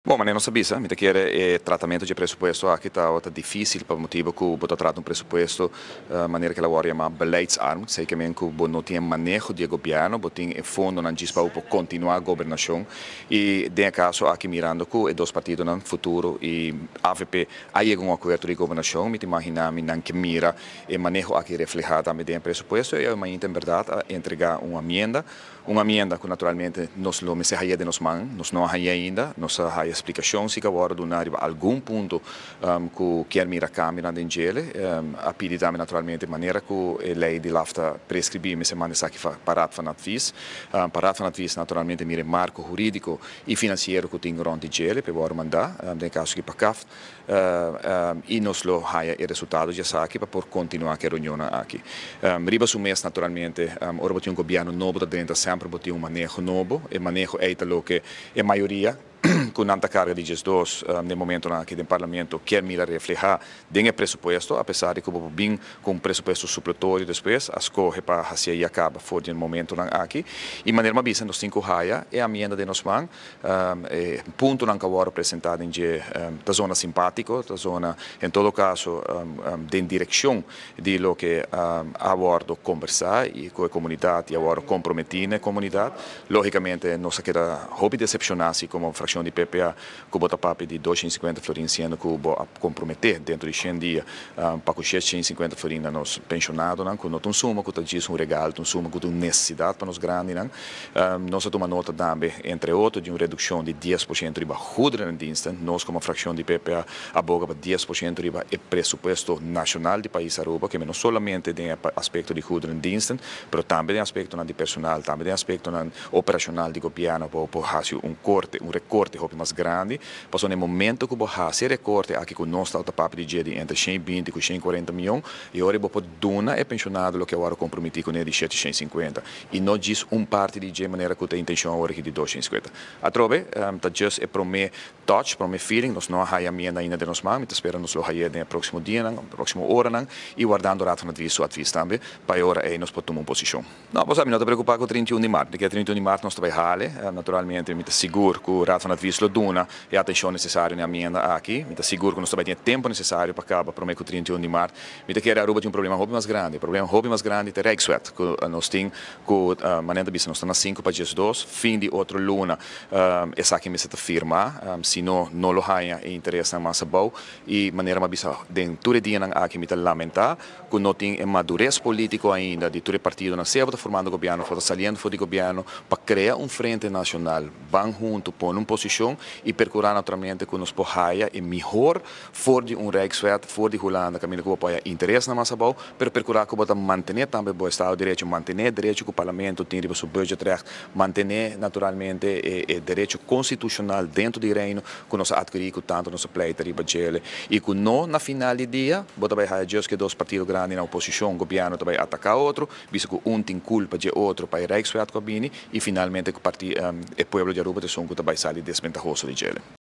Bon, manera nos a bisa, mi ta kere e tratamento di presupuesto aki ta dificil pa motibo cu bo ta trata un presupuesto manera cu el a wordo yama beleidsarm, esey cu bo no tin maneho di gobierno, bo tin e fondonan djis pa continua gobernacion y den caso aki, mirando cu e dos partidonan, Futuro y AVP, a yega un acuerdo di gobernacion, mi ta imagina mi nan kier mira e maneho aki refleha tambe den presupuesto y en berdad a entrega un enmienda, un enmienda cu naturalmente nos lo mester haya den nos man. Nos no a haya ainda. Nos a haya explicacion si awor duna riba algun punto cu kier mira cambio den dje. A pidi tambe naturalmente, manera cu e ley di LAFT ta prescribi, mester manda esaki pa Raad van Advies. Pa Raad van Advies naturalmente mira marco huridico y financiero cu tin rond di dje, pa manda, den caso aki pa CAFT, y nos lo haya e resultado di esaki pa por continua cu e reunion aki. Riba su mes, naturalmente, ora un gobierno nobo ta semper tin un maneho nobo. E maneho ta loke e mayoria cu nan ta carga di 12 na momento aki den parlamento kier mira refleha den e presupuesto, apesar di cu bo bin cu un presupuesto supletorio despues, a scoge pa haci e caba for di momento aki. Y manera mi a bisa, nos tin cu haya e enmienda den nos man. E puntonan cu a wordo presenta den dje ta zona simpatico, ta zona en todo caso den direccion di loke a wordo conversa y cu e comunidad y a wordo comprometi na comunidad. Logicamente, nos a keda hopi decepciona como fraccion di PPA cu bo ta papia di 250 florin, siendo cu bo a compromete dentro di 100 dia pa 650 florin na nos pensionadonan, cu no ta un suma cu ta un regalo, un suma cu ta un necesidad pa nos grandinan. Nos a tuma nota tambe, entre otro, di un reduccion di 10% riba goederendiensten. Nos como fraccion di PPA a boga pa 10% riba e presupuesto nacional di pais Aruba, cu no solamente den aspecto di goederendiensten, pero tambe den aspecto di personal, tambe den aspecto operacional di gobierno, pa haci un corte, un recorte hopi mas grandi. Paso na momento cu bo haci recorte aki cu nos ta papia di di entre 120 y 140 miyon, y awor bo por duna e pensionado loke awor comprometi cu di 750 y no djis un parti di e manera cu e intencion awor aki di 250. Atrobe, ta just e prome touch, prome feeling. Nos no a haya enmienda ainda den nos man, ta spera nos lo haya den proximo dia, proximo ora, y wardando Raad van Advies su advies tambe, pa awor ey nos por tuma un posicion. No, bo no ta preocupa cu 31 di maart, pasobra 31 di maart nos ta bay hale. Naturalmente, mi ta sigur cu Raad van Advies lo duna e atencion necesario na enmienda aki. Mi ta sigur cu nos tambe tin tempo necesario pa caba prome cu 31 di maart. Mi ta kere Aruba tin un problema hopi mas grandi. Problema hopi mas grandi ta Rijkswet, cu nos tin cu manera bisa nos ta na 5 pa 2, fin di otro luna, esaki mester ta firma, si no, no lo haya interes mas abou. Y manera mi a bisa den tur dia aki, mi ta lamenta cu no tin e madurez politico ainda di tur partidonan, sea ta formando gobierno, of saliendo for di gobierno, pa crea un frente nacional, ban hunto, pone un posicion y percura naturalmente cu nos por haya e mihor for di un Rijkswet, for di Hulanda, caminda cu por haya interes mas abou, pero percura cu bo mantene tambe e Estado di Derecho, mantene derecho cu parlamento tin riba su budgetrecht, mantene naturalmente e derecho constitucional dentro di Reino cu nos a adkiri cu tanto nos a pleita riba dje, y cu no na final di dia bo ta bay haya just cu dos partido grandi na oposicion, gobierno, ta bay ataca otro, bisa cu un tin culpa di otro pa e Rijkswet cu a bini, y finalmente e pueblo di Aruba ta esun cu ta bay sali desventahoso di dje.